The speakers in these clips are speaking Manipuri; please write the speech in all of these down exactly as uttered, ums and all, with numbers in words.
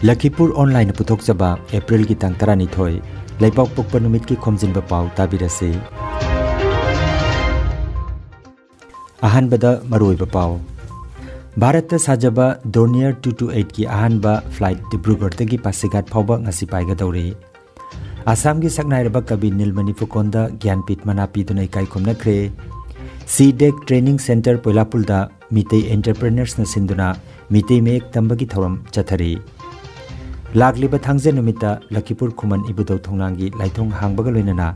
ꯂꯈꯤꯄꯨꯔ ꯑꯣꯟꯂꯥꯏꯟꯅ ꯄꯨꯊꯣꯛꯆꯕ ꯑꯦꯄ꯭ꯔꯤꯜꯒꯤ ꯇꯥꯡ ꯇꯔꯥꯅꯤꯊꯣꯏ, ꯂꯩꯕꯥꯛꯄꯣꯛꯄ ꯅꯨꯃꯤꯠꯀꯤ ꯈꯣꯝꯖꯤꯟꯕ ꯄꯥꯎ ꯇꯥꯕꯤꯔꯁꯤ꯫ ꯑꯍꯥꯟꯕꯗ ꯃꯔꯨꯑꯣꯏꯕ ꯄꯥꯎ꯫ ꯚꯥꯔꯠꯇ ꯁꯥꯖꯕ ꯗꯣꯔꯅꯤꯌꯔ two two eight ꯀꯤ ꯑꯍꯥꯟꯕ ꯐ꯭ꯂꯥꯏꯠ ꯗꯤꯕ꯭ꯔꯨꯒꯔꯗꯒꯤ ꯄꯥꯁꯤꯘꯥꯠ ꯐꯥꯎꯕ ꯉꯁꯤ ꯄꯥꯏꯒꯗꯧꯔꯤ꯫ ꯑꯁꯥꯝꯒꯤ ꯁꯛꯅꯥꯏꯔꯕ ꯀꯕꯤ ꯅꯤꯜꯃꯅꯤ ꯐꯨꯀꯣꯟꯗ ꯒ꯭ꯌꯥꯟꯄꯤꯊ ꯃꯅꯥ ꯄꯤꯗꯨꯅ ꯏꯀꯥꯏ ꯈꯨꯝꯅꯈ꯭ꯔꯦ꯫ ꯁꯤ ꯗꯦꯛ ꯇ꯭ꯔꯦꯅꯤꯡ ꯁꯦꯟꯇꯔ ꯄꯣꯏꯂꯥꯄꯨꯜꯗ ꯃꯤꯇꯩ ꯑꯦꯟꯇꯔꯄ꯭ꯔꯦꯅꯔꯁꯅ ꯁꯤꯟꯗꯨꯅ ꯃꯤꯇꯩ ꯃꯌꯦꯛ ꯇꯝꯕꯒꯤ ꯊꯧꯔꯝ ꯆꯠꯊꯔꯤ꯫ ꯂꯥꯛꯂꯤꯕ ꯊꯥꯡꯖ ꯅꯨꯃꯤꯠꯇ ꯂꯈꯤꯄꯨꯔ ꯈꯨꯃꯟ ꯏꯕꯨꯙꯧ ꯊꯣꯡꯅꯥꯡꯒꯤ ꯂꯥꯏꯊꯣꯡ ꯍꯥꯡꯕꯒ ꯂꯣꯏꯅꯅ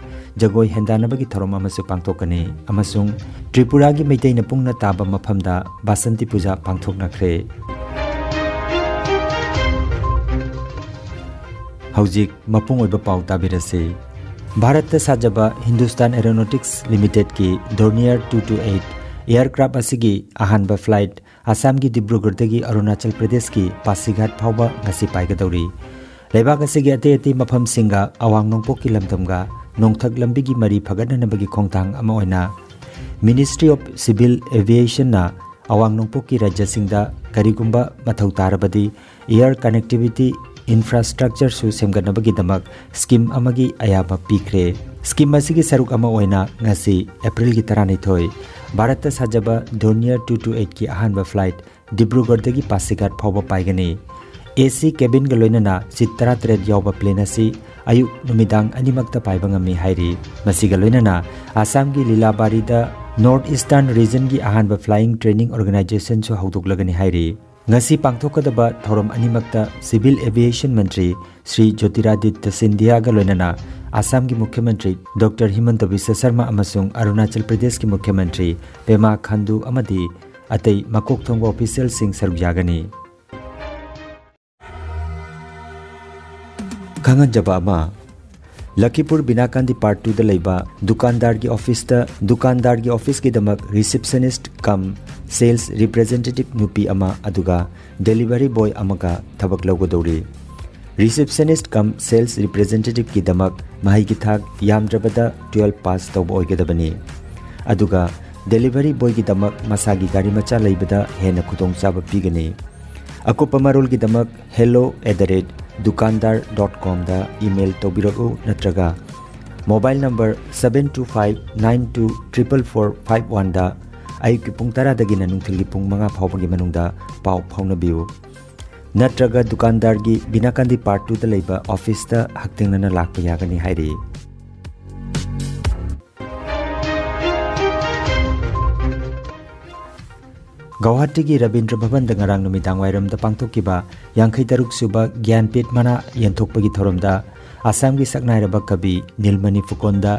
ꯖꯒꯣꯏ ꯍꯦꯟꯗꯥꯟꯅꯕꯒꯤ ꯊꯧꯔꯝ ꯑꯃꯁꯨ ꯄꯥꯡꯊꯣꯛꯀꯅꯤ ꯑꯃꯁꯨꯡ ꯇ꯭ꯔꯤꯄꯨꯔꯥꯒꯤ ꯃꯩꯇꯩꯅ ꯄꯨꯡꯅ ꯇꯥꯕ ꯃꯐꯝꯗ ꯕꯥꯁꯟꯇꯤ ꯄꯨꯖꯥ ꯄꯥꯡꯊꯣꯛꯅꯈ꯭ꯔꯦ꯫ ꯍꯧꯖꯤꯛ ꯃꯄꯨꯡ ꯑꯣꯏꯕ ꯄꯥꯎ ꯇꯥꯕꯤꯔꯁꯤ꯫ ꯚꯥꯔꯠꯇ ꯁꯥꯖꯕ ꯍꯤꯟꯗꯨꯁꯇꯥꯟ ꯑꯦꯔꯣꯅꯣꯇꯤꯛꯁ ꯂꯤꯃꯤꯇꯦꯗꯀꯤ Dornier two two eight aircraft ꯑꯁꯤꯒꯤ ꯑꯍꯥꯟꯕ ꯐ꯭ꯂꯥꯏꯠ ꯑꯁꯥꯝꯒꯤ ꯗꯤꯕ꯭ꯔꯨꯒꯔꯗꯒꯤ ꯑꯔꯨꯅꯥꯆꯜ ꯄ꯭ꯔꯗꯦꯁꯀꯤ ꯄꯥꯁꯤꯘꯥꯠ ꯐꯥꯎꯕ ꯉꯁꯤ ꯄꯥꯏꯒꯗꯧꯔꯤ꯫ ꯂꯩꯕꯥꯛ ꯑꯁꯤꯒꯤ ꯑꯇꯩ ꯑꯇꯩ ꯃꯐꯝꯁꯤꯡꯒ ꯑꯋꯥꯡ ꯅꯣꯡꯄꯣꯛꯀꯤ ꯂꯝꯗꯝꯒ ꯅꯣꯡꯊꯛ ꯂꯝꯕꯤꯒꯤ ꯃꯔꯤ ꯐꯒꯠꯅꯅꯕꯒꯤ ꯈꯣꯡꯊꯥꯡ ꯑꯃ ꯑꯣꯏꯅ Ministry of Civil Aviationꯅ ꯑꯋꯥꯡ ꯅꯣꯡꯄꯣꯛꯀꯤ ꯔꯥꯖ꯭ꯌꯁꯤꯡꯗ ꯀꯔꯤꯒꯨꯝꯕ ꯃꯊꯧ ꯇꯥꯔꯕꯗꯤ air connectivity infrastructureꯁꯨ ꯁꯦꯝꯒꯠꯅꯕꯒꯤꯗꯃꯛ ꯁ꯭ꯀꯤꯝ ꯑꯃꯒꯤ ꯑꯌꯥꯕ ꯄꯤꯈ꯭ꯔꯦ꯫ ꯁ꯭ꯀꯤꯝ ꯑꯁꯤꯒꯤ ꯁꯔꯨꯛ ꯑꯃ ꯑꯣꯏꯅ ꯉꯁꯤ ꯑꯦꯄ꯭ꯔꯤꯜꯒꯤ ꯇꯔꯥꯅꯤꯊꯣꯏ ꯚꯥꯔꯠꯇ ꯁꯥꯖꯕ ꯗꯣꯔꯅꯤꯌꯔ two two eight ꯀꯤ ꯑꯍꯥꯟꯕ ꯐ꯭ꯂꯥꯏꯠ ꯗꯤꯕ꯭ꯔꯨꯒꯔꯗꯒꯤ ꯄꯥꯁꯤꯘꯥꯠ ꯐꯥꯎꯕ ꯄꯥꯏꯒꯅꯤ꯫ AC cabinꯒ ꯂꯣꯏꯅꯅ ꯁꯤꯠ ꯇꯔꯥꯇꯔꯦꯠ ꯌꯥꯎꯕ ꯄ꯭ꯂꯦꯟ ꯑꯁꯤ ꯑꯌꯨꯛ ꯅꯨꯃꯤꯗꯥꯡ ꯑꯅꯤꯃꯛꯇ ꯄꯥꯏꯕ ꯉꯝꯃꯤ ꯍꯥꯏꯔꯤ꯫ ꯃꯁꯤꯒ ꯂꯣꯏꯅꯅ ꯑꯁꯥꯝꯒꯤ ꯂꯤꯂꯥꯕꯥꯔꯤꯗ North Eastern Regionꯒꯤ ꯑꯍꯥꯟꯕ flying training organizationꯁꯨ ꯍꯧꯗꯣꯛꯂꯒꯅꯤ ꯍꯥꯏꯔꯤ꯫ ꯉꯁꯤ ꯄꯥꯡꯊꯣꯛꯀꯗꯕ ꯊꯧꯔꯝ ꯑꯅꯤꯃꯛꯇ Civil Aviation ꯃꯟꯇ꯭ꯔꯤ ꯁ꯭ꯔꯤ ꯖꯣꯇꯤꯔꯥꯗꯤꯇ꯭ꯌ ꯁꯤꯟꯙꯤꯌꯥꯒ ꯂꯣꯏꯅꯅ ꯑꯁꯥꯝꯒꯤ ꯃꯨꯈ꯭ꯌ ꯃꯟꯇ꯭ꯔꯤ ꯗꯣꯛꯇꯔ ꯍꯤꯃꯟꯇ ꯕꯤꯁ꯭ꯋ ꯁꯔꯃ ꯑꯃꯁꯨꯡ ꯑꯔꯨꯅꯥꯆꯜ ꯄ꯭ꯔꯗꯦꯁꯀꯤ ꯃꯨꯈ꯭ꯌ ꯃꯟꯇ꯭ꯔꯤ ꯄꯦꯃꯥ ꯈꯥꯟꯗꯨ ꯑꯃꯗꯤ ꯑꯇꯩ ꯃꯀꯣꯛ ꯊꯣꯡꯕ ꯑꯣꯐꯤꯁꯤꯌꯦꯜꯁꯤꯡ ꯁꯔꯨꯛ ꯌꯥꯒꯅꯤ꯫ ꯈꯪꯍꯟꯖꯕ ꯑꯃ, ꯂꯈꯤꯄꯨꯔ ꯕꯤꯅꯥꯀꯥꯟꯗꯤ ꯄꯥꯔꯠ ꯇꯨꯗ ꯂꯩꯕ ꯗꯨꯀꯥꯟꯗꯥꯔꯒꯤ ꯑꯣꯐꯤꯁꯇ ꯗꯨꯀꯥꯟꯗꯥꯔꯒꯤ ꯑꯣꯐꯤꯁꯀꯤꯗꯃꯛ receptionist cum sales representative ꯅꯨꯄꯤ ꯑꯃ ꯑꯗꯨꯒ delivery boy ꯑꯃꯒ ꯊꯕꯛ ꯂꯧꯒꯗꯧꯔꯤ꯫ Receptionist cum sales representativeꯀꯤꯗꯃꯛ ꯃꯍꯩꯒꯤ ꯊꯥꯛ ꯌꯥꯝꯗ꯭ꯔꯕꯗ twelve pass ꯇꯧꯕ ꯑꯣꯏꯒꯗꯕꯅꯤ꯫ ꯑꯗꯨꯒ delivery boyꯒꯤꯗꯃꯛ ꯃꯁꯥꯒꯤ ꯒꯥꯔꯤ ꯃꯆꯥ ꯂꯩꯕꯗ ꯍꯦꯟꯅ ꯈꯨꯗꯣꯡꯆꯥꯕ ꯄꯤꯒꯅꯤ꯫ ꯑꯀꯨꯞꯄ ꯃꯔꯣꯜꯒꯤꯗꯃꯛ hello at the rate dukandar dot com the email ꯇꯧꯕꯤꯔꯛꯎ, ꯅꯠꯇ꯭ꯔꯒ mobile number seven two five nine two triple four five one ꯗ ꯑꯌꯨꯛꯀꯤ ꯄꯨꯡ ꯇꯔꯥꯗꯒꯤꯅ ꯅꯨꯡꯊꯤꯜꯒꯤ ꯄꯨꯡ ꯃꯉꯥ ꯐꯥꯎꯕꯒꯤ ꯃꯅꯨꯡꯗ ꯄꯥꯎ ꯐꯥꯎꯅꯕꯤꯌꯨ꯫ ꯅꯠꯇ꯭ꯔꯒ ꯗꯨꯀꯥꯟꯗꯥꯔꯒꯤ ꯕꯤꯅꯥꯀꯥꯟꯗꯤ ꯄꯥꯔꯠ ꯇꯨꯗ ꯂꯩꯕ ꯑꯣꯐꯤꯁꯇ ꯍꯛꯊꯦꯡꯅꯅ ꯂꯥꯛꯄ ꯌꯥꯒꯅꯤ ꯍꯥꯏꯔꯤ꯫ ꯒꯧꯍꯥꯇꯤꯒꯤ ꯔꯕꯤꯟꯗ꯭ꯔ ꯚꯕꯟꯗ ꯉꯔꯥꯡ ꯅꯨꯃꯤꯗꯥꯡ ꯋꯥꯏꯔꯝꯗ ꯄꯥꯡꯊꯣꯛꯈꯤꯕ ꯌꯥꯡꯈꯩ ꯇꯔꯨꯛ ꯁꯨꯕ ꯒ꯭ꯌꯥꯟꯄꯤꯊ ꯃꯅꯥ ꯌꯦꯟꯊꯣꯛꯄꯒꯤ ꯊꯧꯔꯝꯗ ꯑꯁꯥꯝꯒꯤ ꯁꯛꯅꯥꯏꯔꯕ ꯀꯕꯤ ꯅꯤꯜꯃꯅꯤ ꯐꯨꯀꯣꯟꯗ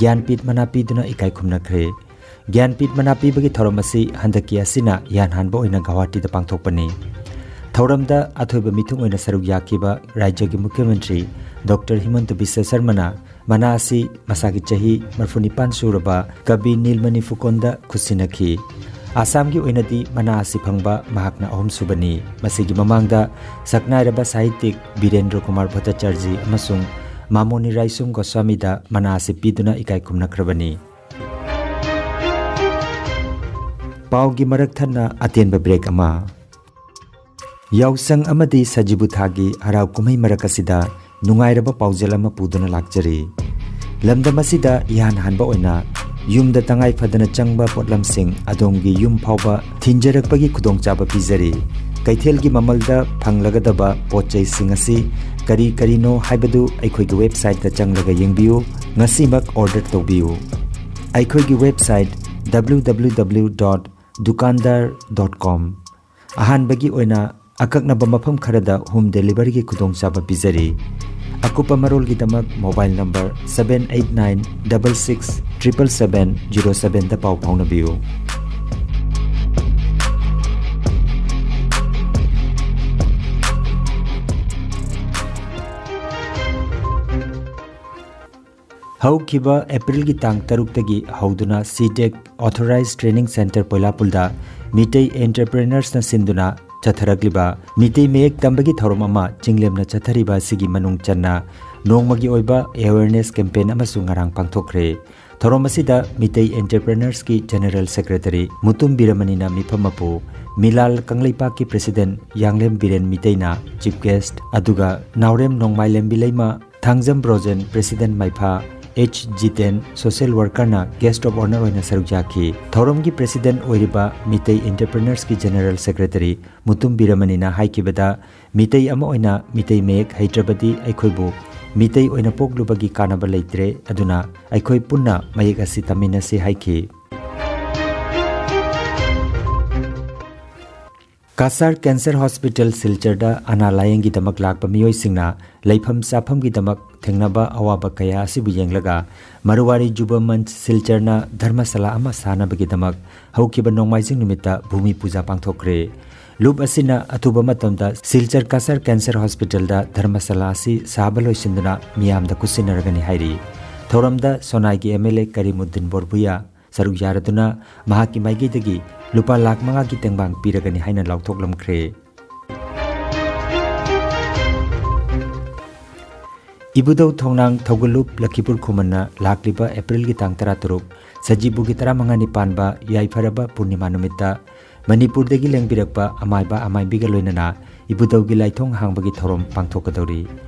ꯒ꯭ꯌꯥꯟꯄꯤꯊ ꯃꯅꯥ ꯄꯤꯗꯨꯅ ꯏꯀꯥꯏ ꯈꯨꯝꯅꯈ꯭ꯔꯦ꯫ ꯒ꯭ꯌꯥꯟꯄꯤꯊ ꯃꯅꯥ ꯄꯤꯕꯒꯤ ꯊꯧꯔꯝ ꯑꯁꯤ ꯍꯟꯗꯛꯀꯤ ꯑꯁꯤꯅ ꯏꯍꯥꯟ ꯍꯥꯟꯕ ꯑꯣꯏꯅ ꯒꯧꯍꯥꯇꯤꯗ ꯄꯥꯡꯊꯣꯛꯄꯅꯤ꯫ ꯊꯧꯔꯝꯗ ꯑꯊꯣꯏꯕ ꯃꯤꯊꯨꯡ ꯑꯣꯏꯅ ꯁꯔꯨꯛ ꯌꯥꯈꯤꯕ ꯔꯥꯖ꯭ꯌꯒꯤ ꯃꯨꯈ꯭ꯌ ꯃꯟꯇ꯭ꯔꯤ ꯗꯣꯛꯇꯔ ꯍꯤꯃꯟꯇ ꯕꯤꯁ꯭ꯋ ꯁꯔꯃꯅ ꯃꯅꯥ ꯑꯁꯤ ꯃꯁꯥꯒꯤ ꯆꯍꯤ ꯃꯔꯤꯐꯨ ꯅꯤꯄꯥꯟ ꯁꯨꯔꯕ ꯀꯕꯤ ꯅꯤꯜꯃꯅꯤ ꯐꯨꯀꯣꯟꯗ ꯈꯨꯠꯁꯤꯟꯅꯈꯤ꯫ ꯑꯁꯥꯝꯒꯤ ꯑꯣꯏꯅꯗꯤ ꯃꯅꯥ ꯑꯁꯤ ꯐꯪꯕ ꯃꯍꯥꯛꯅ ꯑꯍꯨꯝꯁꯨꯕꯅꯤ꯫ ꯃꯁꯤꯒꯤ ꯃꯃꯥꯡꯗ ꯁꯛꯅꯥꯏꯔꯕ ꯁꯥꯍꯤꯇꯤꯛ ꯕꯤꯔꯦꯟꯗ꯭ꯔ ꯀꯨꯃꯥꯔ ꯚꯠꯇꯥꯆꯥꯔꯖꯤ ꯑꯃꯁꯨꯡ ꯃꯥꯃꯣꯅꯤ ꯔꯥꯏꯁꯨꯝ ꯒꯣꯁ꯭ꯋꯥꯃꯤꯗ ꯃꯅꯥ ꯑꯁꯤ ꯄꯤꯗꯨꯅ ꯏꯀꯥꯏ ꯈꯨꯝꯅꯈ꯭ꯔꯕꯅꯤ꯫ ꯄꯥꯎꯒꯤ ꯃꯔꯛ ꯊꯠꯅ ꯑꯇꯦꯟꯕ ꯕ꯭ꯔꯦꯛ ꯑꯃ꯫ ꯌꯥꯎꯁꯪ ꯑꯃꯗꯤ ꯁꯖꯤꯕꯨ ꯊꯥꯒꯤ ꯍꯔꯥꯎ ꯀꯨꯝꯍꯩ ꯃꯔꯛ ꯑꯁꯤꯗ ꯅꯨꯡꯉꯥꯏꯔꯕ ꯄꯥꯎꯖꯦꯜ ꯑꯃ ꯄꯨꯗꯨꯅ ꯂꯥꯛꯆꯔꯤ꯫ ꯂꯝꯗꯝ ꯑꯁꯤꯗ ꯏꯍꯥꯟ ꯍꯥꯟꯕ ꯑꯣꯏꯅ ꯌꯨꯝꯗ ꯇꯉꯥꯏ ꯐꯗꯅ ꯆꯪꯕ ꯄꯣꯠꯂꯝꯁꯤꯡ ꯑꯗꯣꯝꯒꯤ ꯌꯨꯝ ꯐꯥꯎꯕ ꯊꯤꯟꯖꯔꯛꯄꯒꯤ ꯈꯨꯗꯣꯡꯆꯥꯕ ꯄꯤꯖꯔꯤ꯫ ꯀꯩꯊꯦꯜꯒꯤ ꯃꯃꯜꯗ ꯐꯪꯂꯒꯗꯕ ꯄꯣꯠ ꯆꯩꯁꯤꯡ ꯑꯁꯤ ꯀꯔꯤ ꯀꯔꯤꯅꯣ ꯍꯥꯏꯕꯗꯨ ꯑꯩꯈꯣꯏꯒꯤ ꯋꯦꯕꯁꯥꯏꯠꯇ ꯆꯪꯂꯒ ꯌꯦꯡꯕꯤꯌꯨ꯫ ꯉꯁꯤꯃꯛ ꯑꯣꯔꯗꯔ ꯇꯧꯕꯤꯌꯨ꯫ ꯑꯩꯈꯣꯏꯒꯤ website W W W dot dukandar dot com꯫ ꯑꯍꯥꯟꯕꯒꯤ ꯑꯣꯏꯅ ꯑꯀꯛꯅꯕ ꯃꯐꯝ ꯈꯔꯗ ꯍꯣꯝ ꯗꯦꯂꯤꯚꯔꯤꯒꯤ ꯈꯨꯗꯣꯡꯆꯥꯕ ꯄꯤꯖꯔꯤ꯫ ꯑꯀꯨꯞꯄ ꯃꯔꯣꯜꯒꯤꯗꯃꯛ mobile number seven eight nine double six triple seven zero seven ꯗ ꯄꯥꯎ ꯐꯥꯎꯅꯕꯤꯌꯨ꯫ ꯍꯧꯈꯤꯕ ꯑꯦꯄ꯭ꯔꯤꯜꯒꯤ ꯇꯥꯡ ꯇꯔꯨꯛꯇꯒꯤ ꯍꯧꯗꯨꯅ ꯁꯤꯗꯦꯛ Authorized Training Centre ꯄꯣꯏꯂꯥꯄꯨꯜꯗ ꯃꯤꯇꯩ ꯑꯦꯟꯇꯔꯄ꯭ꯔꯦꯅꯔꯁꯅ ꯁꯤꯟꯗꯨꯅ ꯆꯠꯊꯔꯛꯂꯤꯕ ꯃꯤꯇꯩ ꯃꯌꯦꯛ ꯇꯝꯕꯒꯤ ꯊꯧꯔꯝ ꯑꯃ ꯆꯤꯡꯂꯦꯝꯅ ꯆꯠꯊꯔꯤꯕ ꯑꯁꯤꯒꯤ ꯃꯅꯨꯡ ꯆꯟꯅ ꯅꯣꯡꯃꯒꯤ ꯑꯣꯏꯕ ꯑꯦꯋꯦꯔꯅꯦꯁ ꯀꯦꯝꯄꯦꯟ ꯑꯃꯁꯨ ꯉꯔꯥꯡ ꯄꯥꯡꯊꯣꯛꯈ꯭ꯔꯦ꯫ ꯊꯧꯔꯝ ꯑꯁꯤꯗ ꯃꯤꯇꯩ ꯑꯦꯟꯇꯔꯄ꯭ꯔꯦꯅꯔꯁꯀꯤ ꯖꯦꯅꯔꯦꯜ ꯁꯦꯀ꯭ꯔꯦꯇꯔꯤ ꯃꯨꯇꯨꯝ ꯕꯤꯔꯃꯅꯤꯅ ꯃꯤꯐꯝ ꯃꯄꯨ, ꯃꯤꯂꯥꯜ ꯀꯪꯂꯩꯄꯥꯛꯀꯤ ꯄ꯭ꯔꯦꯁꯤꯗꯦꯟꯠ ꯌꯥꯡꯂꯦꯝ ꯕꯤꯔꯦꯟ ꯃꯤꯇꯩꯅ ꯆꯤꯐ ꯒꯦꯁ꯭ꯠ, ꯑꯗꯨꯒ ꯅꯥꯎꯔꯦꯝ ꯅꯣꯡꯃꯥꯏꯂꯦꯝꯕꯤ ꯂꯩꯃ, ꯊꯥꯡꯖꯝ ꯕ꯭ꯔꯣꯖꯦꯟ ꯄ꯭ꯔꯦꯁꯤꯗꯦꯟꯠ ꯃꯥꯏꯐꯥ, ꯑꯦꯆ ꯖꯤꯇꯦꯟ ꯁꯣꯁꯤꯌꯦꯜ ꯋꯥꯔꯀꯔꯅ ꯒꯦꯁ꯭ꯠ ꯑꯣꯐ ꯑꯣꯅꯔ ꯑꯣꯏꯅ ꯁꯔꯨꯛ ꯌꯥꯈꯤ꯫ ꯊꯧꯔꯝꯒꯤ ꯄ꯭ꯔꯦꯁꯤꯗꯦꯟꯠ ꯑꯣꯏꯔꯤꯕ ꯃꯤꯇꯩ ꯑꯦꯟꯇꯔꯄ꯭ꯔꯦꯅꯔꯁꯀꯤ ꯖꯦꯅꯔꯦꯜ ꯁꯦꯀ꯭ꯔꯦꯇꯔꯤ ꯃꯨꯇꯨꯝ ꯕꯤꯔꯃꯅꯤꯅ ꯍꯥꯏꯈꯤꯕꯗ, ꯃꯤꯇꯩ ꯑꯃ ꯑꯣꯏꯅ ꯃꯤꯇꯩ ꯃꯌꯦꯛ ꯍꯩꯇ꯭ꯔꯕꯗꯤ ꯑꯩꯈꯣꯏꯕꯨ ꯃꯤꯇꯩ ꯑꯣꯏꯅ ꯄꯣꯛꯂꯨꯕꯒꯤ ꯀꯥꯟꯅꯕ ꯂꯩꯇ꯭ꯔꯦ, ꯑꯗꯨꯅ ꯑꯩꯈꯣꯏ ꯄꯨꯟꯅ ꯃꯌꯦꯛ ꯑꯁꯤ ꯇꯝꯃꯤꯟꯅꯁꯤ ꯍꯥꯏꯈꯤ꯫ ꯀꯥꯁꯥꯔ ꯀꯦꯟꯁꯔ ꯍꯣꯁꯄꯤꯇꯥꯜ ꯁꯤꯜꯆꯔꯗ ꯑꯅꯥ ꯂꯥꯌꯦꯡꯒꯤꯗꯃꯛ ꯂꯥꯛꯄ ꯃꯤꯑꯣꯏꯁꯤꯡꯅ ꯂꯩꯐꯝ ꯆꯥꯐꯝꯒꯤꯗꯃꯛ ꯊꯦꯡꯅꯕ ꯑꯋꯥꯕ ꯀꯌꯥ ꯑꯁꯤꯕꯨ ꯌꯦꯡꯂꯒ ꯃꯔꯋꯥꯔꯤ ꯖꯨꯕ ꯃꯟꯆ ꯁꯤꯜꯆꯔꯅ ꯙꯔꯃꯁꯥꯂꯥ ꯑꯃ ꯁꯥꯅꯕꯒꯤꯗꯃꯛ ꯍꯧꯈꯤꯕ ꯅꯣꯡꯃꯥꯏꯖꯤꯡ ꯅꯨꯃꯤꯠꯇ ꯚꯨꯃꯤ ꯄꯨꯖꯥ ꯄꯥꯡꯊꯣꯛꯈ꯭ꯔꯦ꯫ ꯂꯨꯞ ꯑꯁꯤꯅ ꯑꯊꯨꯕ ꯃꯇꯝꯗ ꯁꯤꯜꯆꯔ ꯀꯥꯁꯥꯔ ꯀꯦꯟꯁꯔ ꯍꯣꯁꯄꯤꯇꯥꯜꯗ ꯙꯔꯃꯁꯥꯂꯥ ꯑꯁꯤ ꯁꯥꯕ ꯂꯣꯏꯁꯤꯟꯗꯨꯅ ꯃꯤꯌꯥꯝꯗ ꯈꯨꯠꯁꯤꯟꯅꯔꯒꯅꯤ ꯍꯥꯏꯔꯤ꯫ ꯊꯧꯔꯝꯗ ꯁꯣꯅꯥꯏꯒꯤ ꯑꯦꯝ ꯑꯦꯜ ꯑꯦ ꯀꯔꯤꯃꯨꯗꯤꯟ ꯕꯣꯔꯕꯨꯌꯥ ꯁꯔꯨꯛ ꯌꯥꯔꯗꯨꯅ ꯃꯍꯥꯛꯀꯤ ꯃꯥꯏꯀꯩꯗꯒꯤ ꯂꯨꯄꯥ ꯂꯥꯈ ꯃꯉꯥꯒꯤ ꯇꯦꯡꯕꯥꯡ ꯄꯤꯔꯒꯅꯤ ꯍꯥꯏꯅ ꯂꯥꯎꯊꯣꯛꯂꯝꯈ꯭ꯔꯦ꯫ ꯏꯕꯨꯙꯧ ꯊꯣꯡꯅꯥꯡ ꯊꯧꯒꯜꯂꯨꯞ ꯂꯈꯤꯄꯨꯔ ꯈꯨꯃꯟꯅ ꯂꯥꯛꯂꯤꯕ ꯑꯦꯄ꯭ꯔꯤꯜꯒꯤ ꯇꯥꯡ ꯇꯔꯥꯇꯔꯨꯛ, ꯁꯖꯤꯕꯨꯒꯤ ꯇꯔꯥꯃꯉꯥꯅꯤ ꯄꯥꯟꯕ ꯌꯥꯏꯐꯔꯕ ꯄꯨꯔꯅꯤꯃꯥ ꯅꯨꯃꯤꯠꯇ ꯃꯅꯤꯄꯨꯔꯗꯒꯤ ꯂꯦꯡꯕꯤꯔꯛꯄ ꯑꯃꯥꯏꯕ ꯑꯃꯥꯏꯕꯤꯒ ꯂꯣꯏꯅꯅ ꯏꯕꯨꯙꯧꯒꯤ ꯂꯥꯏꯊꯣꯡ ꯍꯥꯡꯕꯒꯤ ꯊꯧꯔꯝ ꯄꯥꯡꯊꯣꯛꯀꯗꯧꯔꯤ꯫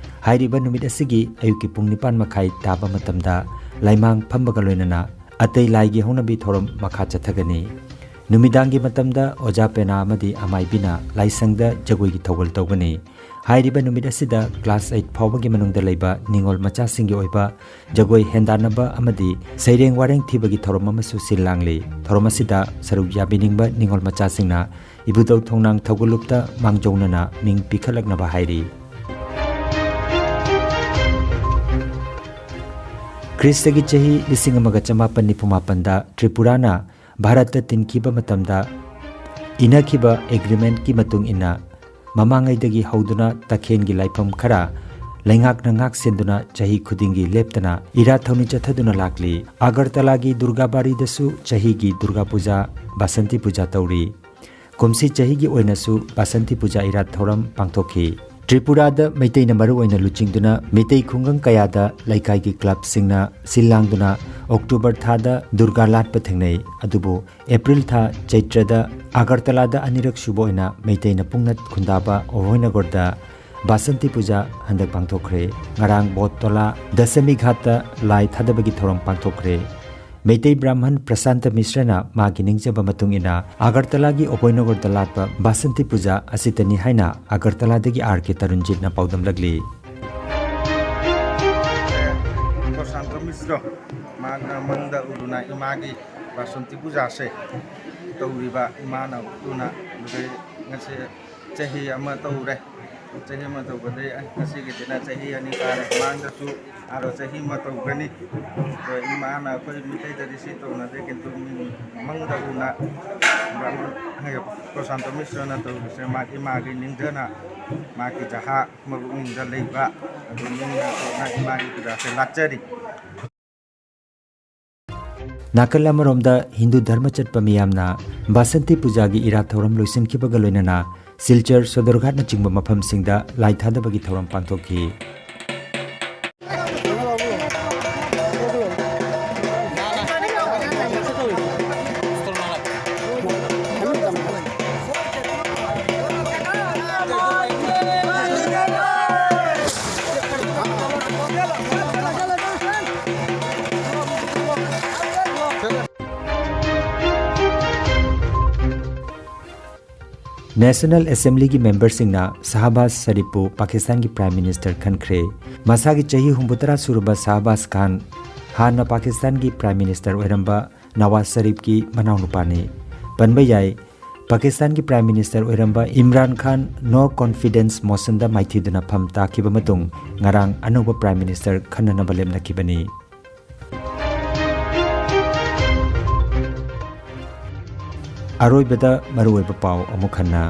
ꯍꯥꯏꯔꯤꯕ ꯅꯨꯃꯤꯠ ꯑꯁꯤꯒꯤ ꯑꯌꯨꯛꯀꯤ ꯄꯨꯡ ꯅꯤꯄꯥꯟ ꯃꯈꯥꯏ ꯇꯥꯕ ꯃꯇꯝꯗ ꯂꯥꯏꯃꯥꯡ ꯐꯝꯕꯒ ꯂꯣꯏꯅꯅ ꯑꯇꯩ ꯂꯥꯏꯒꯤ ꯍꯧꯅꯕꯤ ꯊꯧꯔꯝ ꯃꯈꯥ ꯆꯠꯊꯒꯅꯤ꯫ ꯅꯨꯃꯤꯗꯥꯡꯒꯤ ꯃꯇꯝꯗ ꯑꯣꯖꯥ ꯄꯦꯅꯥ ꯑꯃꯗꯤ ꯑꯃꯥꯏꯕꯤꯅ ꯂꯥꯏꯁꯪꯗ ꯖꯒꯣꯏꯒꯤ ꯊꯧꯒꯜ ꯇꯧꯒꯅꯤ꯫ ꯍꯥꯏꯔꯤꯕ ꯅꯨꯃꯤꯠ ꯑꯁꯤꯗ ꯀ꯭ꯂꯥꯁ ꯑꯩꯠ ꯐꯥꯎꯕꯒꯤ ꯃꯅꯨꯡꯗ ꯂꯩꯕ ꯅꯤꯉꯣꯜ ꯃꯆꯥꯁꯤꯡꯒꯤ ꯑꯣꯏꯕ ꯖꯒꯣꯏ ꯍꯦꯟꯗꯥꯟꯅꯕ ꯑꯃꯗꯤ ꯁꯩꯔꯦꯡ ꯋꯥꯔꯦꯡ ꯊꯤꯕꯒꯤ ꯊꯧꯔꯝ ꯑꯃꯁꯨ ꯁꯤꯜ ꯂꯥꯡꯂꯤ꯫ ꯊꯧꯔꯝ ꯑꯁꯤꯗ ꯁꯔꯨꯛ ꯌꯥꯕꯤꯅꯤꯡꯕ ꯅꯤꯉꯣꯜ ꯃꯆꯥꯁꯤꯡꯅ ꯏꯕꯨꯙꯧ ꯊꯣꯡꯅꯥꯡ ꯊꯧꯒꯜꯂꯨꯞꯇ ꯃꯥꯡꯖꯧꯅꯅ ꯃꯤꯡ ꯄꯤꯈꯠꯂꯛꯅꯕ ꯍꯥꯏꯔꯤ꯫ ꯈ꯭ꯔꯤꯁꯇꯒꯤ ꯆꯍꯤ ꯂꯤꯁꯤꯡ ꯑꯃꯒ ꯆꯃꯥꯄꯟ ꯅꯤꯐꯨ ꯃꯥꯄꯟꯗ ꯇ꯭ꯔꯤꯄꯨꯔꯥꯅ ꯚꯥꯔꯠꯇ ꯇꯤꯟꯈꯤꯕ ꯃꯇꯝꯗ ꯏꯅꯈꯤꯕ ꯑꯦꯒ꯭ꯔꯤꯃꯦꯟꯠꯀꯤ ꯃꯇꯨꯡ ꯏꯟꯅ ꯃꯃꯥꯡꯉꯩꯗꯒꯤ ꯍꯧꯗꯨꯅ ꯇꯈꯦꯜꯒꯤ ꯂꯥꯏꯐꯝ ꯈꯔ ꯂꯩꯉꯥꯛꯅ ꯉꯥꯛ ꯁꯦꯟꯗꯨꯅ ꯆꯍꯤ ꯈꯨꯗꯤꯡꯒꯤ ꯂꯦꯞꯇꯅ ꯏꯔꯥꯠ ꯊꯧꯅꯤ ꯆꯠꯊꯗꯨꯅ ꯂꯥꯛꯂꯤ꯫ ꯑꯒꯔꯇꯂꯥꯒꯤ ꯗꯨꯔꯒꯥꯕꯥꯔꯤꯗꯁꯨ ꯆꯍꯤꯒꯤ ꯗꯨꯔꯒꯥ ꯄꯨꯖꯥ, ꯕꯥꯁꯟꯇꯤ ꯄꯨꯖꯥ ꯇꯧꯔꯤ꯫ ꯀꯨꯝꯁꯤ ꯆꯍꯤꯒꯤ ꯑꯣꯏꯅꯁꯨ ꯕꯥꯁꯟꯇꯤ ꯄꯨꯖꯥ ꯏꯔꯥꯠ ꯊꯧꯔꯝ ꯄꯥꯡꯊꯣꯛꯈꯤ꯫ ꯇ꯭ꯔꯤꯄꯨꯔꯥꯗ ꯃꯩꯇꯩꯅ ꯃꯔꯨꯑꯣꯏꯅ ꯂꯨꯆꯤꯡꯗꯨꯅ ꯃꯤꯇꯩ ꯈꯨꯡꯒꯪ ꯀꯌꯥꯗ ꯂꯩꯀꯥꯏꯒꯤ ꯀ꯭ꯂꯕꯁꯤꯡꯅ ꯁꯤꯜ ꯂꯥꯡꯗꯨꯅ ꯑꯣꯛꯇꯣꯕꯔ ꯊꯥꯗ ꯗꯨꯔꯒꯥ ꯂꯥꯠꯄ ꯊꯦꯡꯅꯩ꯫ ꯑꯗꯨꯕꯨ ꯑꯦꯄ꯭ꯔꯤꯜ ꯊꯥ ꯆꯩꯇ꯭ꯔꯗ ꯑꯒꯔꯇꯂꯥꯗ ꯑꯅꯤꯔꯛ ꯁꯨꯕ ꯑꯣꯏꯅ ꯃꯩꯇꯩꯅ ꯄꯨꯡꯅ ꯈꯨꯟꯗꯥꯕ ꯑꯚꯣꯏꯅꯒꯔꯗ ꯕꯥꯁꯟꯇꯤ ꯄꯨꯖꯥ ꯍꯟꯗꯛ ꯄꯥꯡꯊꯣꯛꯈ꯭ꯔꯦ꯫ ꯉꯔꯥꯡ ꯕꯣꯠꯇꯣꯂꯥ ꯗꯁꯃꯤ ꯘꯥꯠꯇ ꯂꯥꯏ ꯊꯥꯗꯕꯒꯤ ꯊꯧꯔꯝ ꯄꯥꯡꯊꯣꯛꯈ꯭ꯔꯦ꯫ ꯃꯩꯇꯩ ꯕ꯭ꯔꯥꯍꯃꯟ ꯄ꯭ꯔꯁꯥꯟꯇ ꯃꯤꯁ꯭ꯔꯅ ꯃꯥꯒꯤ ꯅꯤꯡꯖꯕ ꯃꯇꯨꯡ ꯏꯟꯅ ꯑꯒꯔꯇꯂꯥꯒꯤ ꯑꯣꯕꯣꯏꯅꯒꯔꯗ ꯂꯥꯠꯄ ꯕꯥꯁꯟꯇꯤ ꯄꯨꯖꯥ ꯑꯁꯤꯇꯅꯤ ꯍꯥꯏꯅ ꯑꯒꯔꯇꯂꯥꯗꯒꯤ ꯑꯥꯔ ꯀꯦ ꯇꯔꯨꯟꯖꯤꯠꯅ ꯄꯥꯎꯗꯝꯂꯛꯂꯤ꯫ ꯄ꯭ꯔꯁꯥꯟꯇ ꯃꯤꯁ꯭ꯔ ꯃꯥꯅ ꯃꯪꯗ ꯎꯗꯨꯅ ꯏꯃꯥꯒꯤ ꯕꯥꯁꯟꯇꯤ ꯄꯨꯖꯥꯁꯦ ꯇꯧꯔꯤꯕ ꯏꯃꯥꯅ ꯎꯗꯨꯅ ꯉꯁꯤ ꯆꯍꯤ ꯑꯃ ꯇꯧꯔꯦ꯫ ꯆꯍꯤ ꯑꯃ ꯇꯧꯕꯗꯩ ꯉꯁꯤꯒꯤꯗꯤꯅ ꯆꯍꯤ ꯑꯅꯤ ꯐꯥꯔꯦ꯫ ꯃꯃꯥꯡꯗꯁꯨ ꯑꯗꯣ ꯆꯍꯤ ꯑꯃ ꯇꯧꯒꯅꯤ꯫ ꯑꯗꯣ ꯏꯃꯥꯅ ꯑꯩꯈꯣꯏ ꯃꯤꯇꯩꯗꯗꯤ ꯁꯤ ꯇꯧꯅꯗꯦ, ꯀꯤꯟꯇꯨ ꯃꯤ ꯃꯪꯗ ꯎꯅ ꯄ꯭ꯔꯁꯥꯟꯇ ꯃꯤꯁ꯭ꯔꯅ ꯇꯧꯔꯤꯁꯦ ꯃꯥꯒꯤ, ꯃꯥꯒꯤ ꯅꯤꯡꯖꯅ ꯃꯥꯒꯤ ꯖꯍꯥ ꯃꯕꯨꯛꯅꯤꯡꯗ ꯂꯩꯕ ꯑꯗꯨ ꯃꯤꯅ ꯏꯃꯥꯒꯤ ꯄꯨꯖꯥꯁꯦ ꯂꯥꯠꯆꯔꯤ꯫ ꯅꯥꯀꯜ ꯑꯃꯔꯣꯝꯗ ꯍꯤꯟꯗꯨ ꯙꯔꯃ ꯆꯠꯄ ꯃꯤꯌꯥꯝꯅ ꯕꯥꯁꯟꯇꯤ ꯄꯨꯖꯥꯒꯤ ꯏꯔꯥꯠ ꯊꯧꯔꯝ ꯂꯣꯏꯁꯤꯟꯈꯤꯕꯒ ꯂꯣꯏꯅꯅ ꯁꯤꯜꯆꯔ, ꯁꯣꯗꯔꯘꯥꯠꯅꯆꯤꯡꯕ ꯃꯐꯝꯁꯤꯡꯗ ꯂꯥꯏ ꯊꯥꯗꯕꯒꯤ ꯊꯧꯔꯝ ꯄꯥꯡꯊꯣꯛꯈꯤ꯫ ꯅꯦꯁꯅꯦꯜ ꯑꯦꯁꯦꯝꯕ꯭ꯂꯤꯒꯤ ꯃꯦꯝꯕꯔꯁꯤꯡꯅ ꯁꯍꯕꯥꯖ ꯁꯔꯤꯐꯄꯨ ꯄꯥꯀꯤꯁꯇꯥꯟꯒꯤ ꯄ꯭ꯔꯥꯏꯝ ꯃꯤꯅꯤꯁꯇꯔ ꯈꯟꯈ꯭ꯔꯦ꯫ ꯃꯁꯥꯒꯤ ꯆꯍꯤ ꯍꯨꯝꯐꯨꯇꯔꯥ ꯁꯨꯔꯕ ꯁꯍꯕꯥꯖ ꯈꯥꯟ ꯍꯥꯟꯅ ꯄꯥꯀꯤꯁꯇꯥꯟꯒꯤ ꯄ꯭ꯔꯥꯏꯝ ꯃꯤꯅꯤꯁꯇꯔ ꯑꯣꯏꯔꯝꯕ ꯅꯋꯥꯖ ꯁꯔꯤꯐꯀꯤ ꯃꯅꯥꯎꯅꯨꯄꯥꯅꯤ꯫ ꯄꯟꯕ ꯌꯥꯏ, ꯄꯥꯀꯤꯁꯇꯥꯟꯒꯤ ꯄ꯭ꯔꯥꯏꯝ ꯃꯤꯅꯤꯁꯇꯔ ꯑꯣꯏꯔꯝꯕ ꯏꯝꯔꯥꯟ ꯈꯥꯟ ꯅꯣ ꯀꯣꯟꯐꯤꯗꯦꯟꯁ ꯃꯣꯁꯟꯗ ꯃꯥꯏꯊꯤꯗꯨꯅ ꯐꯝ ꯇꯥꯈꯤꯕ ꯃꯇꯨꯡ ꯉꯔꯥꯡ ꯑꯅꯧꯕ ꯄ꯭ꯔꯥꯏꯝ ꯃꯤꯅꯤꯁꯇꯔ ꯈꯟꯅꯅꯕ ꯂꯦꯞꯅꯈꯤꯕꯅꯤ꯫ ꯑꯔꯣꯏꯕꯗ ꯃꯔꯨꯑꯣꯏꯕ ꯄꯥꯎ ꯑꯃꯨꯛ ꯍꯟꯅ꯫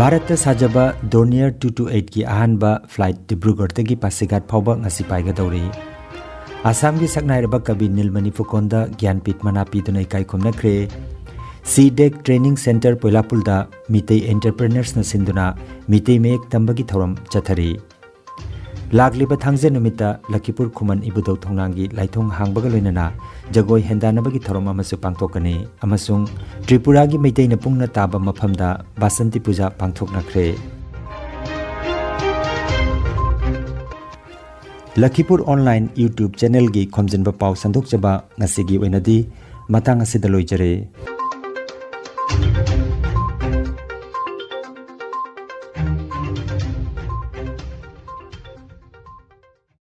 ꯚꯥꯔꯠꯇ ꯁꯥꯖꯕ ꯗꯣꯔꯅꯤꯌꯔ ꯇꯨ ꯇꯨ ꯑꯩꯠꯀꯤ ꯑꯍꯥꯟꯕ ꯐ꯭ꯂꯥꯏꯠ ꯗꯤꯕ꯭ꯔꯨꯒꯔꯗꯒꯤ ꯄꯥꯁꯤꯘꯥꯠ ꯐꯥꯎꯕ ꯉꯁꯤ ꯄꯥꯏꯒꯗꯧꯔꯤ꯫ ꯑꯁꯥꯝꯒꯤ ꯁꯛꯅꯥꯏꯔꯕ ꯀꯕꯤ ꯅꯤꯜꯃꯅꯤ ꯐꯨꯀꯣꯟꯗ ꯒ꯭ꯌꯥꯟꯄꯤꯊ ꯃꯅꯥ ꯄꯤꯗꯨꯅ ꯏꯀꯥꯏ ꯈꯨꯝꯅꯈ꯭ꯔꯦ꯫ ꯁꯤꯗꯦꯛ ꯇ꯭ꯔꯦꯅꯤꯡ ꯁꯦꯟꯇꯔ ꯄꯣꯏꯂꯥꯄꯨꯜꯗ ꯃꯤꯇꯩ ꯑꯦꯟꯇꯔꯄ꯭ꯔꯦꯅꯔꯁꯅ ꯁꯤꯟꯗꯨꯅ ꯃꯤꯇꯩ ꯃꯌꯦꯛ ꯇꯝꯕꯒꯤ ꯊꯧꯔꯝ ꯆꯠꯊꯔꯤ꯫ ꯂꯥꯛꯂꯤꯕ ꯊꯥꯡꯖ ꯅꯨꯃꯤꯠꯇ ꯂꯈꯤꯄꯨꯔ ꯈꯨꯃꯟ ꯏꯕꯨꯙꯧ ꯊꯣꯡꯅꯥꯡꯒꯤ ꯂꯥꯏꯊꯣꯡ ꯍꯥꯡꯕꯒ ꯂꯣꯏꯅꯅ ꯖꯒꯣꯏ ꯍꯦꯟꯗꯥꯟꯅꯕꯒꯤ ꯊꯧꯔꯝ ꯑꯃꯁꯨ ꯄꯥꯡꯊꯣꯛꯀꯅꯤ ꯑꯃꯁꯨꯡ ꯇ꯭ꯔꯤꯄꯨꯔꯥꯒꯤ ꯃꯩꯇꯩꯅ ꯄꯨꯡꯅ ꯇꯥꯕ ꯃꯐꯝꯗ ꯕꯥꯁꯟꯇꯤ ꯄꯨꯖꯥ ꯄꯥꯡꯊꯣꯛꯅꯈ꯭ꯔꯦ꯫ ꯂꯈꯤꯄꯨꯔ ꯑꯣꯟꯂꯥꯏꯟ YouTube ꯆꯦꯅꯦꯜꯒꯤ ꯈꯣꯝꯖꯤꯟꯕ ꯄꯥꯎ ꯁꯟꯗꯣꯛꯆꯕ ꯉꯁꯤꯒꯤ ꯑꯣꯏꯅꯗꯤ ꯃꯇꯥꯡ ꯑꯁꯤꯗ ꯂꯣꯏꯖꯔꯦ꯫